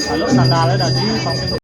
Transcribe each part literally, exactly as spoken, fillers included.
Kalau sandalnya tadi pasti.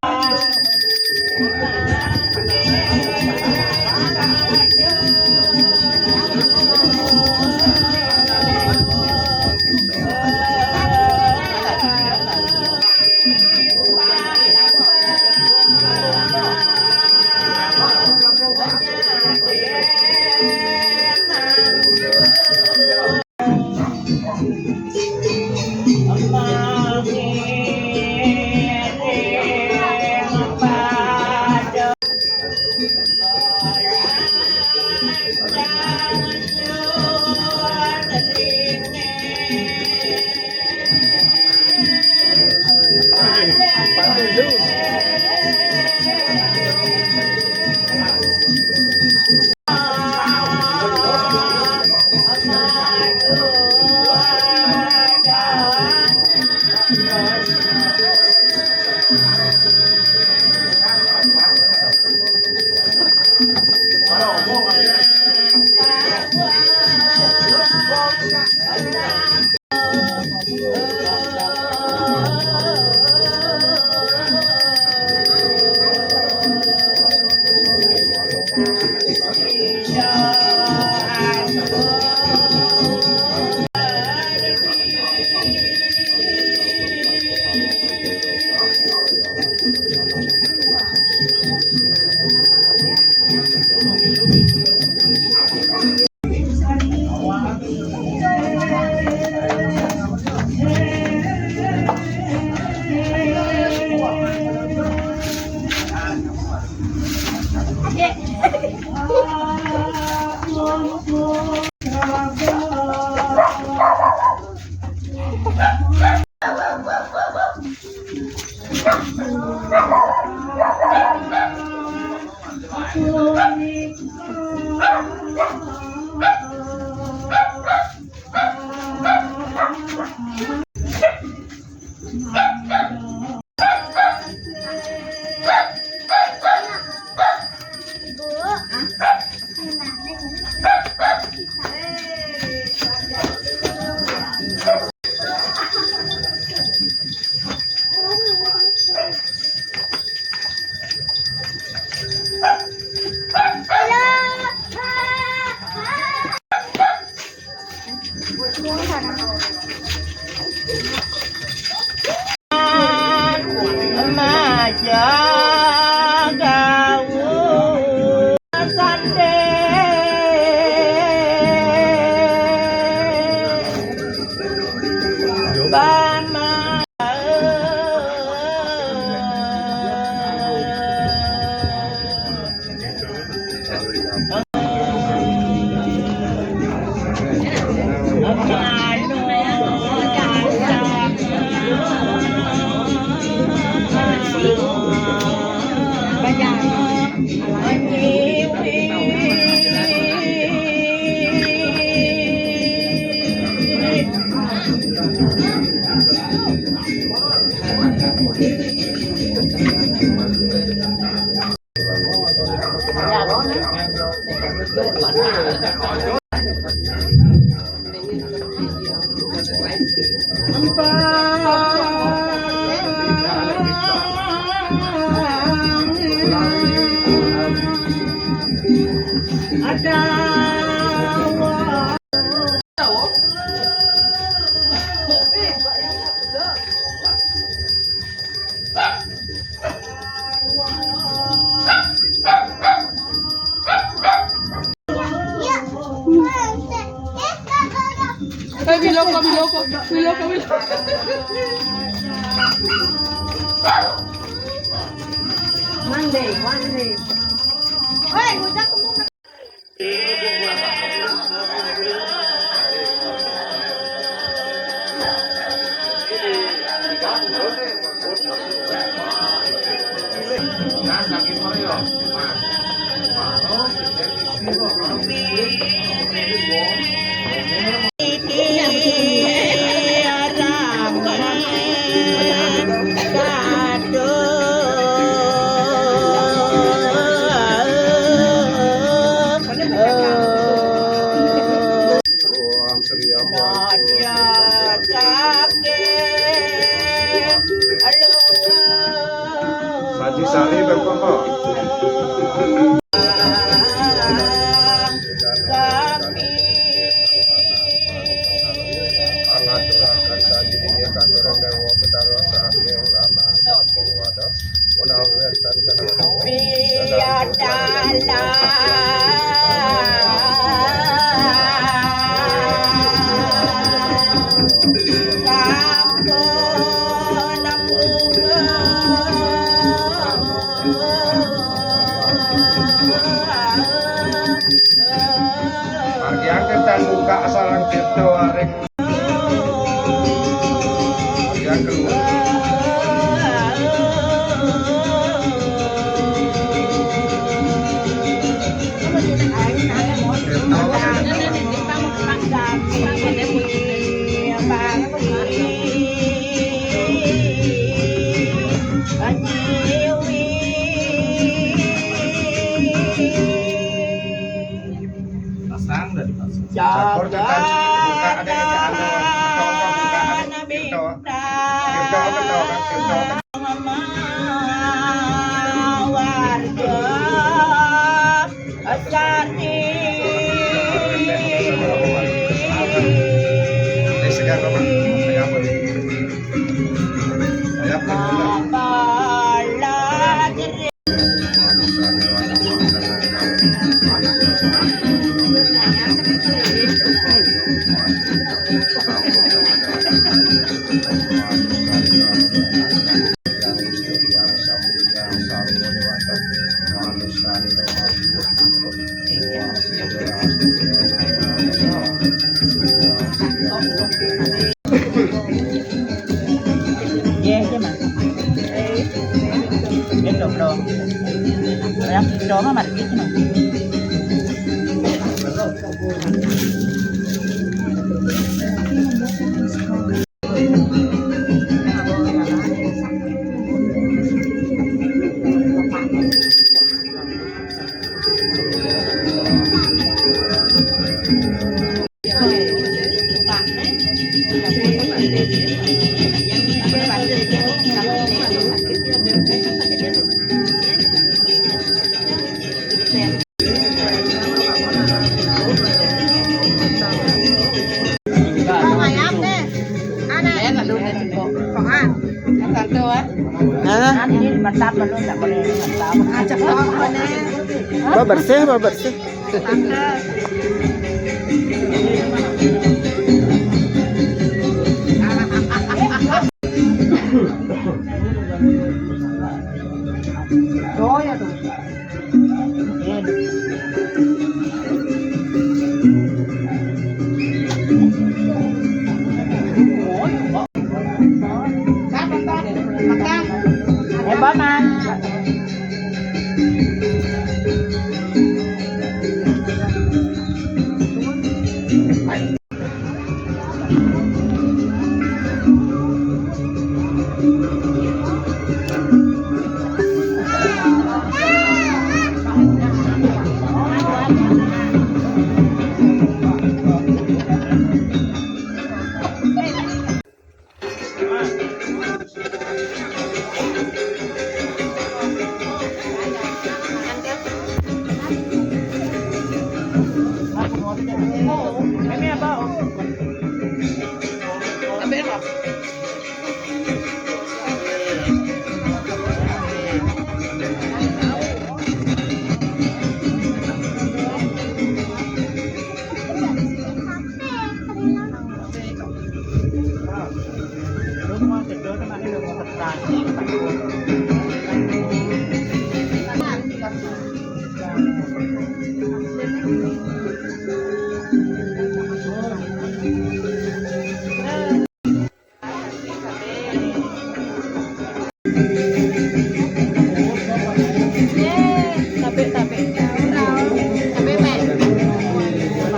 Eh, biloko, biloko, biloko, biloko. One day, one day. Hei, hujan semua. Pasang, udah dipasang. Campur, kita buka, ada yang anu, kita buka, ada yang gitu. Gitu, gitu, gitu. Eh, segar, Bapak. Saya apa? Saya apa? Iya, iya, Mas. Itu, Bro. Yang itu mah margi itu, Mas. Hah? Ba bersih, ba bersih. Oh, ya tuh.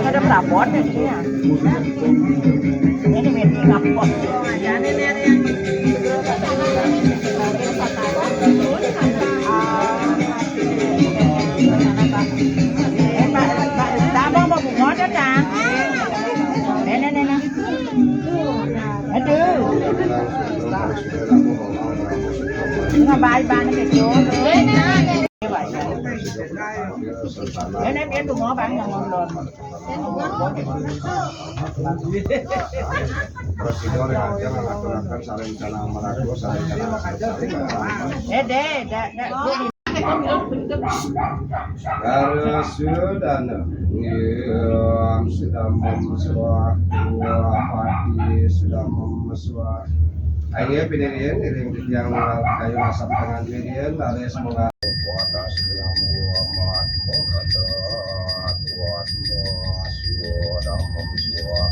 Ada perabot ya, sini ya. Ini meeting apa? Eh, Mbak, Mbak, Mbak, Mbak, Mbak, Mbak, Mbak. Nenek, nenek. Aduh. Ini bye-bye gitu. Ini dia tuh mau bang yang nonton. Prosedur yang ada melaksanakan sarencana maraku, sarencana. Eh, deh, deh, deh. Karo sudana, nggih, sudah memesuah, pati sudah memesuah. Ayo, pinirian, iring titiang kayu asap tangan pinirian, laris menga-, Watas namo amat, watas, watas, sudah memesuah.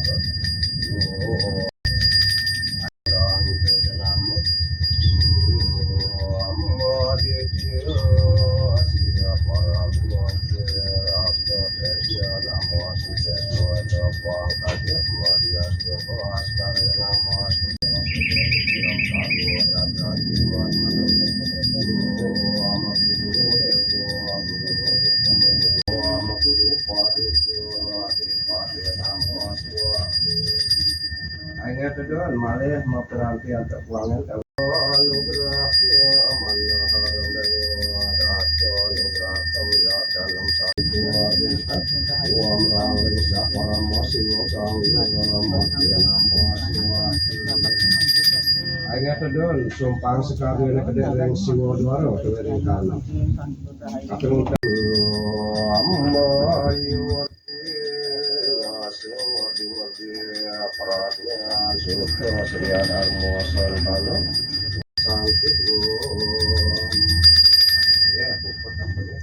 Aing tedon malih mapiranti antuk wangen ka nugraha manahar dewa dasa nugraham ya dalam satu. Aing tedon sumpang sekadene kedering siwa dwara tuwering kana. Katurun. Pradnya sudah sedia dan muasan tanah. Sangkut. Ya, pokok apa ya?